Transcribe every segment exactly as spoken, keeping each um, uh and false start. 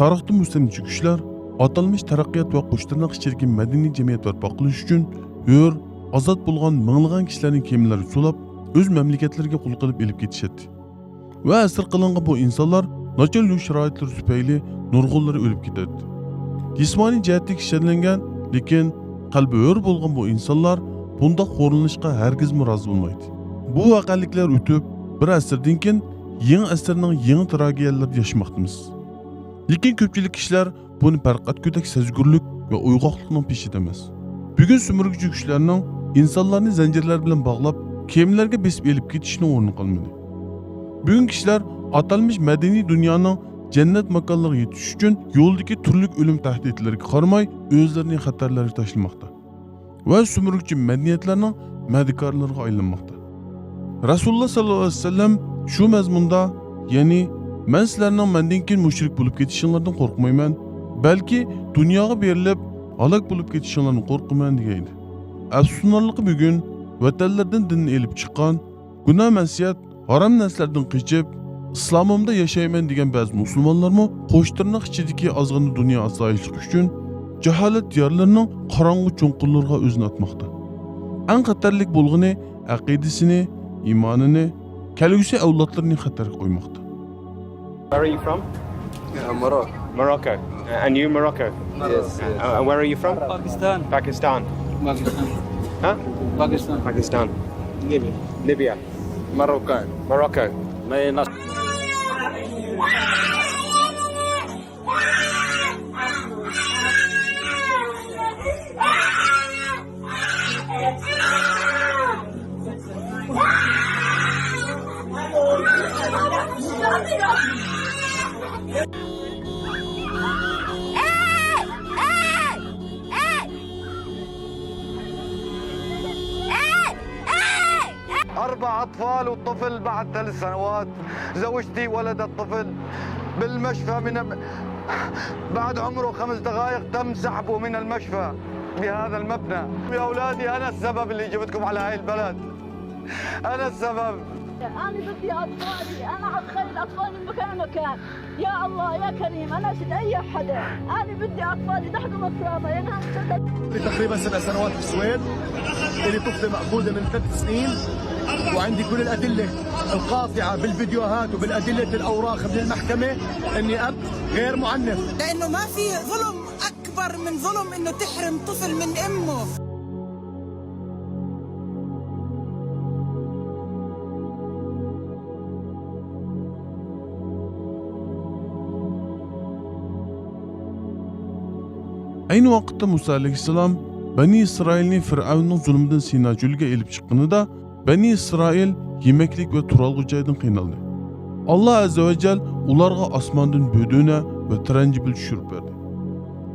تارىختا مۇستەملىكىچى كۈچلەر ئاتالمىش تەرەققىيات ۋە قوش تىرناق ئىچىدىكى مەدەنىي جەمئىيەت بەرپا قىلىش ئۈچۈن ھۆر، ئازاد بولغان مىڭلىغان كىشىلەرنى كېمىلەرگە سولاپ، ئۆز مەملىكەتلىرىگە قۇل قىلىپ ئېلىپ كېتىشەتتى. ۋە ئەسىر قىلىنغان بۇ ئىنسانلار ناچار يول شارائىتلىرى تۈپەيلى نۇرغۇنلىرى ئۆلۈپ كېتەتتى. جىسمانىي جەھەتتىكى كىشەنلەنگەن، لېكىن قەلبى ھۆر بولغان بۇ ئىنسانلار بۇنداق خورلىنىشقا ھەرگىزمۇ رازى بولمايدۇ. بۇ ۋەقەلىكلەر ئۆتۈپ، بىر ئەسىردىن كېيىن يېڭى ئەسىرنىڭ يېڭى تراگېدىيەلىرىدە ياشىماقتىمىز. لېكىن كۆپچىلىك كىشىلەر بۇنى پەرقەتكۈدەك سەزگۈرلۈك ۋە ئويغاقلىقنىڭ پېشىدە ئەمەس. بۈگۈن سۈمۈرگۈچى كۈچلەرنىڭ ئىنسانلارنى زەنجىرلەر بىلەن باغلاپ، كېمىلەرگە بېسىپ ئېلىپ كېتىشىنىڭ ئورنى قالمىدى. بۈگۈن كىشىلەر ئاتالمىش مەدەنىي دۇنيانىڭ جەننەت ماكانلىرىغا يېتىش ئۈچۈن يولدىكى تۈرلۈك ئۆلۈم تەھدىتلىرىگە قارىماي، ئۆزلىرىنى خەتەرلەرگە تاشلىماقتا. ۋە سۈمۈرگۈچى مەدەنىيەتلەرنىڭ مەدىكارلىرىغا ئايلانماقتا. رەسۇلۇللا ساللاللاھۇ ئەلەيھى ۋەسەللەم شۇ مەزمۇندا، يەنى، «مەن سىلەرنىڭ مەندىن كېيىن مۇشرىك بولۇپ كېتىشىڭلاردىن قورقمايمەن، بەلكى دۇنياغا بېرىلىپ ھالاك بولۇپ كېتىشىڭلاردىن قورقىمەن» دېگەن ئىدى. ئەپسۇسلىنارلىقى، بۈگۈن ۋەتەنلىرىدىن دىننى ئېلىپ چىققان، گۇناھ مەسىيەت، ھارام نەرسىلەردىن قېچىپ، ئىسلامىمدا ياشايمەن دېگەن بەزى مۇسۇلمانلارمۇ قوش تىرناق ئىچىدىكى ئازغىنە دۇنيا ئاسايىشلىقى ئۈچۈن جاھالەت دىيارلىرىنىڭ قاراڭغۇ چوڭقۇرلىرىغا ئۆزىنى ئاتماقتا. ئەڭ خەتەرلىك بولغىنى ئەقىدىسىنى، ئىمانىنى، كەلگۈسى ئەۋلادلىرىنى خەتەرگە قويماقتا. Where are you from? Yeah, Morocco. Morocco. And you, Morocco? Yes, yes. Uh, and where are you from? Pakistan. Pakistan. Pakistan. Huh? Pakistan. Pakistan. Libya. Libya. Morocco. Morocco. أربع أطفال وطفل بعد ثلاث سنوات. زوجتي ولدت طفل بالمشفى من، بعد عمره خمس دقائق تم سحبه من المشفى بهذا المبنى. يا أولادي، أنا السبب اللي جبتكم على هاي البلد. أنا السبب. أنا بدي أطفالي، أنا حتخيل أطفالي من مكان مكان. يا الله، يا كريم، أنا أشد أي حدا. أنا بدي أطفالي تحت مفرمة، يا نهار أسود. لي تقريبًا سبع سنوات في السويد. إلي طفلة مأخوذة من ثلاث سنين، وعندي كل الأدلة القاطعة بالفيديوهات وبالأدلة الأوراق من المحكمة إني أب غير معنف. لأنه ما في ظلم أكبر من ظلم إنه تحرم طفل من أمه. ئەينى ۋاقىتتا مۇسا ئەلەيھىسسالام بەنى ئىسرائىلنى فىرئەۋننىڭ زۇلمىدىن سىنا چۆلىگە ئېلىپ چىققىنىدا، بەنى ئىسرائىل يېمەكلىك ۋە تۇرالغۇ جايدىن قىينالدى. ئاللا ئەززە ۋە جەل ئۇلارغا ئاسماندىن بۆدۈنە ۋە تىرەنجىبىل چۈشۈرۈپ بەردى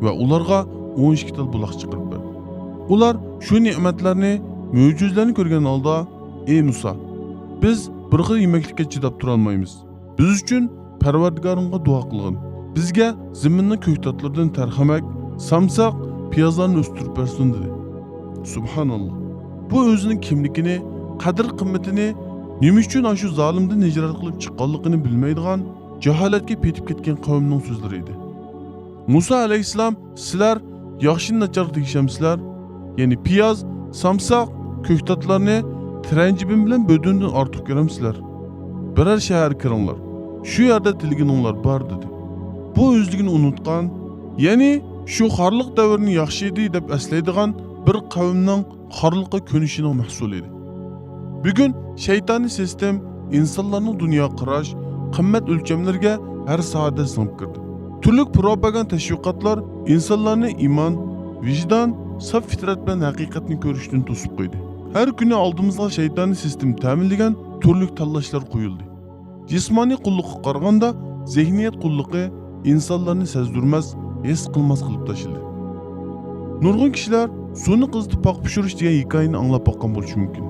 ۋە ئۇلارغا ئون ئىككى تال بۇلاق چىقىرىپ بەردى. ئۇلار شۇ نېمەتلەرنى، مۆجىزىلەرنى كۆرگەن ھالدا، ئەي مۇسا، بىز بىر خىل يېمەكلىككە چىداپ تۇرالمايمىز. بىز ئۈچۈن پەرۋەردىگارىڭغا دۇئا قىلغىن. بىزگە زېمىننىڭ كۆكتاتلىرىدىن تەرخەمەك، سامساق، پىيازلارنى ئۆستۈرۈپ بەرسۇن، دېدى. سۇبھاناللا. بۇ ئۆزىنىڭ كىملىكىنى، قەدىر-قىممىتىنى، نېمە ئۈچۈن ئاشۇ زالىمدىن ھىجرەت قىلىپ چىققانلىقىنى بىلمەيدىغان، جاھالەتكە پېتىپ كەتكەن قەۋمنىڭ سۆزلىرى ئىدى. مۇسا ئەلەيھىسسالام، سىلەر ياخشىنى ناچارغا تېگىشەمسىلەر؟ يەنى پىياز، سامساق، كۆكتاتلارنى تىرەنجىبىن بىلەن بۆدۈندىن ئارتۇق كۆرەمسىلەر؟ بىرەر شەھەرگە كىرىڭلار، شۇ يەردە تىلىگىنىڭلار بار، دېدى. بۇ ئۆزلۈكىنى ئۇنتقان، يەنى شۇ خارلىق دەۋرىنى ياخشى ئىدى دەپ ئەسلەيدىغان بىر قەۋمنىڭ خارلىققا كۆنۈشىنىڭ مەھسۇلى ئىدى. بۈگۈن شەيتانىي سىستېم ئىنسانلارنىڭ دۇنياغا قاراش، قىممەت ئۆلچەملىرىگە ھەر ساھەدە سىڭىپ كىردى. تۈرلۈك پروپاگاندا تەشۋىقاتلار ئىنسانلارنى ئىمان، ۋىجدان، ساپ فىترەت بىلەن ھەقىقەتنى كۆرۈشتىن توسۇپ قويدى. ھەر كۈنى ئالدىمىزغا شەيتانىي سىستېم تەمىنلىگەن تۈرلۈك تاللاشلار قويۇلدى. جىسمانىي قۇللۇققا قارىغاندا، زېھنىيەت قۇللۇقى ئىنسانلارنى سەزدۈرمەس، ھېس قىلماس قىلىپ تاشلىدى. نۇرغۇن كىشىلەر سۇنى قىزىتىپ پاختا پىشۇرۇش دېگەن ھېكايىنى ئاڭلاپ باققان بولۇشى مۇمكىن.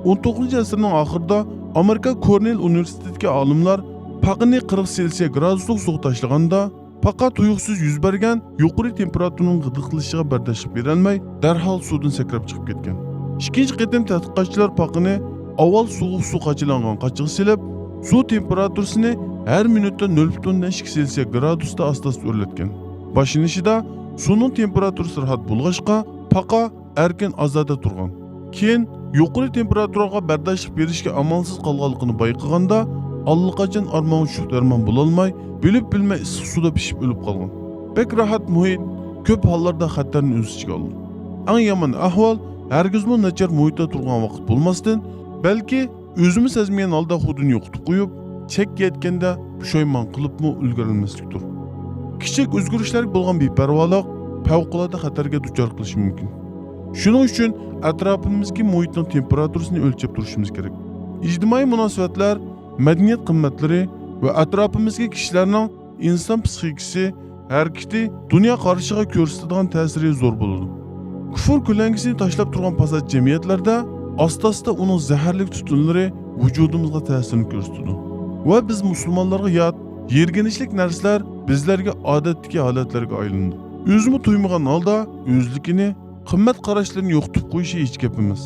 ئون توققۇزىنچى ئەسىرنىڭ ئاخىرىدا ئامېرىكا كورنېل ئۇنىۋېرسىتېتىدىكى ئالىملار پاقىنى قىرىق سېلسىيە گرادۇسلۇق سۇغا تاشلىغاندا، پاقا تۇيۇقسىز يۈز بەرگەن يۇقىرى تېمپېراتۇرىنىڭ غىدىقلىشىشىغا بەرداشلىق بېرەلمەي، دەرھال سۇدىن سەكرەپ چىقىپ كەتكەن. ئىككىنچى قېتىم تەتقىقاتچىلار پاقىنى ئاۋۋال سوغۇق سۇ قاچىلانغان قاچىغا سېلىپ، سۇ تېمپېراتۇرىسىنى ھەر مىنۇتتا نۆل پۈتۈن ئوندىن ئىككى سېلسىيە گرادۇستا ئاستا-ئاستا ئۆرلەتكەن. باشلىنىشىدا سۇنىڭ تېمپېراتۇرىسى راھەت بولغاچقا، پاقا ئەركىن ئازادە تۇرغان. كېيىن يۇقىرى تېمپېراتۇرىغا بەرداشلىق بېرىشكە ئامالسىز قالغانلىقىنى بايقىغاندا، ئاللىقاچان ئارمانغا چۈشۈپ دەرمان بولالماي، بىلىپ-بىلمەي ئىسسىق سۇدا پىشىپ ئۆلۈپ قالغان. بەك راھەت مۇھىت، كۆپ ھاللاردا خەتەرنى ئۆز ئىچىگە ئالىدۇ. ئەڭ يامان ئەھۋال، ھەرگىزمۇ ناچار مۇھىتتا تۇرغان ۋاقىت بولماستىن، بەلكى ئۆزىمۇ سەزمىگەن ھالدا خۇدىنى يوقىتىپ قويۇپ، چەككە يەتكەندە پۇشايمان قىلىپمۇ ئۈلگۈرەلمەسلىكتۇر. كىچىك ئۆزگىرىشلەرگە بولغان بىپەرۋالىق پەۋقۇلئاددە خەتەرگە دۇچار قىلىشى مۇمكىن. شۇنىڭ ئۈچۈن ئەتراپىمىزدىكى مۇھىتنىڭ تېمپېراتۇرىسىنى ئۆلچەپ تۇرۇشىمىز كېرەك. ئىجتىمائىي مۇناسىۋەتلەر، مەدەنىيەت قىممەتلىرى ۋە ئەتراپىمىزدىكى كىشىلەرنىڭ ئىنسان پسىخىكىسى، ھەرىكىتى، دۇنيا قارىشىغا كۆرسىتىدىغان تەسىرى زور بولىدۇ. كۇفر كۆلەڭگىسىنى تاشلاپ تۇرغان پاسات جەمئىيەتلەردە ئاستا-ئاستا ئۇنىڭ زەھەرلىك تۈتۈنلىرى ۋۇجۇدىمىزغا تەسىرىنى كۆرسىتىدۇ ۋە بىز مۇسۇلمانلارغا يات، يىرگىنچلىك نەرسىلەر بىزلەرگە ئادەتتىكى ھالەتلەرگە ئايلىنىدۇ. ئۆزىمۇ تۇيمىغان ھالدا ئۆزلۈكىنى، قىممەت قاراشلىرىنى يوقىتىپ قويۇشى ھېچ گەپ ئەمەس.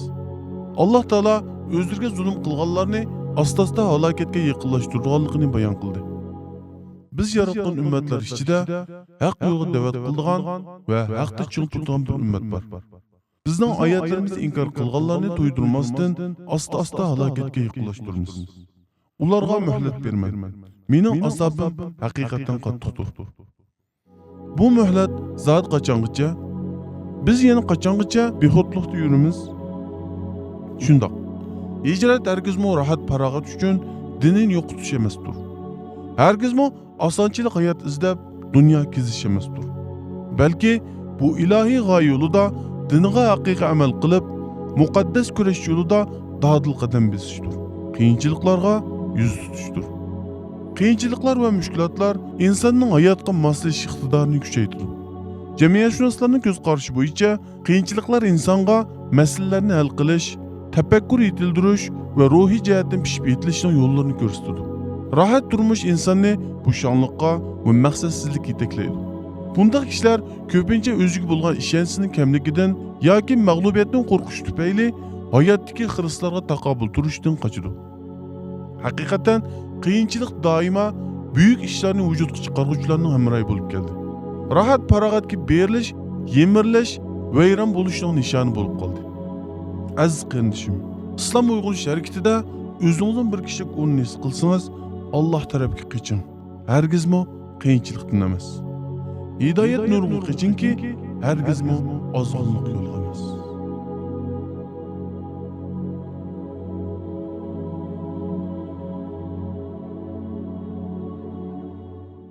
ئاللاھ تائالا ئۆزلىرىگە زۇلۇم قىلغانلارنى ئاستا-ئاستا ھالاكەتكە يېقىنلاشتۇرىدىغانلىقىنى بايان قىلدى. بىز ياراتقان ئۈممەتلەر ئىچىدە ھەق يولغا دەۋەت قىلىدىغان ۋە ھەقتە چىڭ تۇرىدىغان بىر ئۈممەت بار. بىزنىڭ ئايەتلىرىمىزنى ئىنكار قىلغانلارنى تويدۇرماستىن ئاستا-ئاستا ھالاكەتكە يېقىنلاشتۇرىمىز. ئۇلارغا مۆھلەت بەرمەن. مېنىڭ ئازابىم ھەقىقەتەن قاتتىقتۇر. بۇ مۆھلەت زادى قاچانغىچە؟ بىز يەنە قاچانغىچە بىخۇدلۇقتا يۈرىمىز؟ شۇنداق. ھىجرەت ھەرگىزمۇ راھەت-پاراغەت ئۈچۈن دىنىنى يوقىتىش ئەمەستۇر. ھەرگىزمۇ ئاسانچىلىق ھايات ئىزدەپ دۇنيا كېزىش ئەمەستۇر. بەلكى بۇ ئىلاھىي غايە يولىدا دىنغا ھەقىقىي ئەمەل قىلىپ، مۇقەددەس كۈرەش يولىدا دادىل قەدەم بېسىشتۇر. قىيىنچىلىقلارغا يۈز تۇتۇشتۇر. قىيىنچىلىقلار ۋە مۈشكۈلاتلار ئىنساننىڭ ھاياتقا ماسلىشىش ئىقتىدارىنى كۈچەيتىدۇ. جەمئىيەتشۇناسلارنىڭ كۆز قارىشى بويىچە، قىيىنچىلىقلار ئىنسانغا مەسىلىلەرنى ھەل قىلىش، تەپەككۇر يېتىلدۈرۈش ۋە روھىي جەھەتتىن پىشىپ يېتىلىشنىڭ يوللىرىنى كۆرسىتىدۇ. راھەت تۇرمۇش ئىنساننى بوشاڭلىققا ۋە مەقسەتسىزلىككە يېتەكلەيدۇ. بۇنداق كىشىلەر كۆپىنچە ئۆزىگە بولغان ئىشەنچىسىنىڭ كەملىكىدىن ياكى مەغلۇبىيەتتىن قورقۇش تۈپەيلى ھاياتتىكى خىرىسلارغا تاقابىل تۇرۇشتىن قاچىدۇ. ھەقىقەتەن، قىيىنچىلىق دائىما بۈيۈك ئىشلارنى ۋۇجۇدقا چىقارغۇچىلارنىڭ ھەمراھى بولۇپ كەلدى. راھەت-پاراغەتكە بېرىلىش، يىمىرىلىش، ۋەيران بولۇشنىڭ نىشانى بولۇپ قالدى. ئەزىز قېرىندىشىم، ئىسلام ئويغىنىش ھەرىكىتىدە ئۆزىڭىزنىڭ بىر كىشىلىك ئورنىنى ھېس قىلسىڭىز، ئاللاھ تەرەپكە قېچىڭ. ھەرگىزمۇ قىيىنچىلىقتىن ئەمەس. ھىدايەت نۇرىغا قېچىڭكى، ھەرگىزمۇ ئازغۇنلۇق يولىغا ئەمەس.